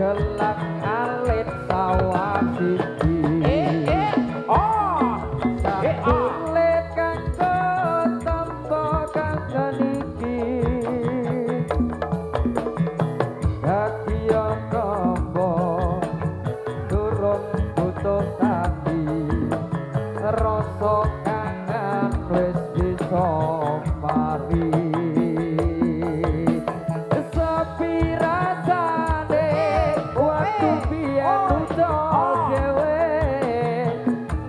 Gelang alit sawah siji. Eh eh oh eh ah. Sakule kanggo tampa kangen iki. Dadi tombo durung butuh tadi. Rasa kangen wis bisa mari. Sepi rasane waktu biyen ucul dhewe.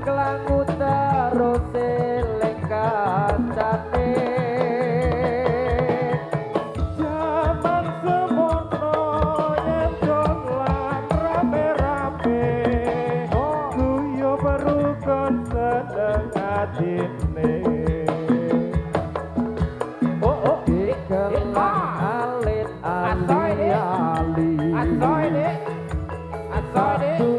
Klangu terus eling kancane. Jaman semono yen dolan rame-rame, guyub rukun seneng atine. Oh oh eh eh Gelang ah. Alit Asoy, Dek. ali-ali. Asoy, Dek. Asoy, Dek.